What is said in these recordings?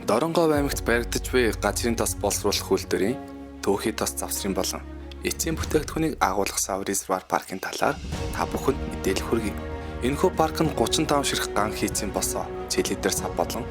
Дорногов аймагт баригдаж буй газрын тос боловсруулах үйлдвэрийн түүхий тос завсрын болон эцсийн бүтээгдэхүүнийг агуулгах сав резервуар паркын талаар та бүхэнд мэдээлэл хүргэе. Энэхүү парк нь 35 ширхэг ган хийцийн босоо, цилиндр сав болон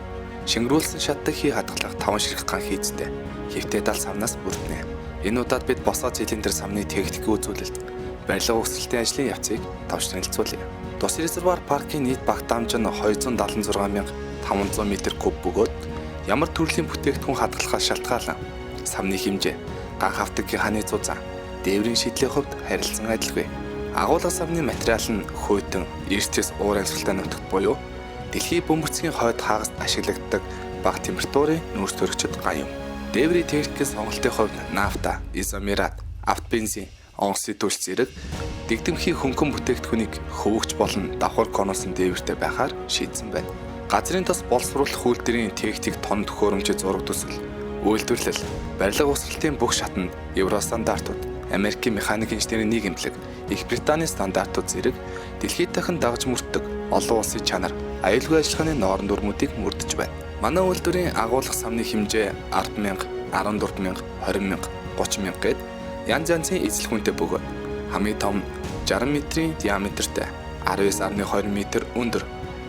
шингэрүүлсэн шатдаг хий хадгалах 5 ширхэг ган хийцтэй хэвтэй дал савнаас бүрднэ. Энэ удаад бид босоо цилиндр савны техникийн үзүүлэлт, барилга угсралтын ажлын явцыг товч танилцуулъя. Тус резервуар паркын нийт багтаамж нь 276,500 м3 бөгөөд ямар төрлийн бүтээгдэхүүн хадгалахаас шалтгаалan савны хэмжээ, ган хавтгийн ханы зузаан, дээврийн шийдлийн хувьд харилцан адилгүй. Агуулга савны материал нь хөөтөн, эртэс уур амьсгалтай нутагт буюу дэлхийн бөмбөрцгийн хойд хагаст ашиглагддаг бага температурын нүүрс төрөгчд ган юм. Дээврийн техникийн сонголтын хувьд нафта, изомерат, автобензин, онгоцны түлш зэрэг дэгдэмхий хөнгөн бүтээгдэхүүнийг хөвөгч болон давхар конусын дээвэртэй байхаар шийдсэн байна. Газрын тос боловсруулах үйлдвэрийн техник тон төхөөрөмжийн зураг төсөл, үйлдвэрлэл, барилга угсралтын бүх шатанд Евро стандартууд, Америкийн механик инженерийн нийгэмлэг, Их Британийн стандартууд зэрэг дэлхийд дахин дагаж мөрддөг олон улсын чанар, аюулгүй ажиллагааны норм дүрмүүдийг мөрдөж байна. Манай үйлдвэрийн агуулга савны хэмжээ 10,000, 14,000, 20,000, 30,000 гээд янз янзын эзлэхүүнтэй бөгөөд хамгийн том 60 метрийн диаметртэй 19.2 м өндөр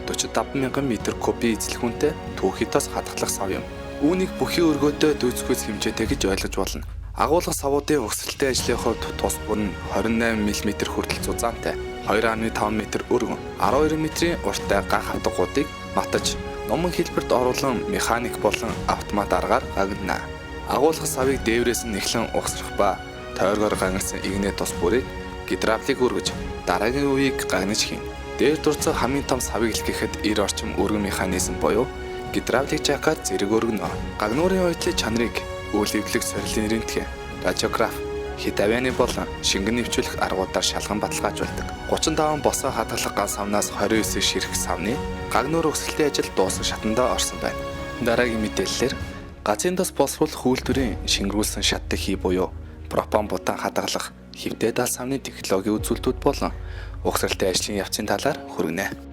45,000 м3 эзлэхүүнтэй түүхий тос хадгалах сав юм. Үүнийг бүхий өргөөдөө дүйцэхүйц хэмжээтэй гэж ойлгож болно. Агуулга савуудын угсралтай ажлын хувьд тус бүр нь 28 мм хүртэл зузаантай, 2.5 м өргөн, 12 м-ийн урттай ган хавтгуудыг матаж, нуман хэлбэрт оруулан механик болон автомат аргаар гагнана. Агуулга савыг дээврээс нь эхлэн угсрах ба тойргоор гагнасан игнэ тус бүрийг гидравлик өргөж дараагийн үеийг гагнаж хийнэ. Дээр дурдсан хамгийн том савыг илгээхэд 90 орчим өргөн механизм буюу гидравлик жакаар зэрэг өргөнө. Гагнуурын уядлын чанарыг үйл эвлэг сорилын рентген, радиограф, хэд авианы болон шингэн нэвчүүлэх аргуудаар шалган баталгаажуулдаг. 35 босоо хадгалах ган савнаас 29 ширхэг савны гагнуур өсөлтийн ажил дуусах шатандаа орсон байна. Дараагийн мэдээллээр газрын тос боловсруулах үйлдвэрийн шингэрүүлсэн шатдаг хий буюу пропан бутан хадгалах хэвтэй дал савны технологийн үзүүлэлтүүд болон угсралтын ажлын явцын талаар хүргэнэ.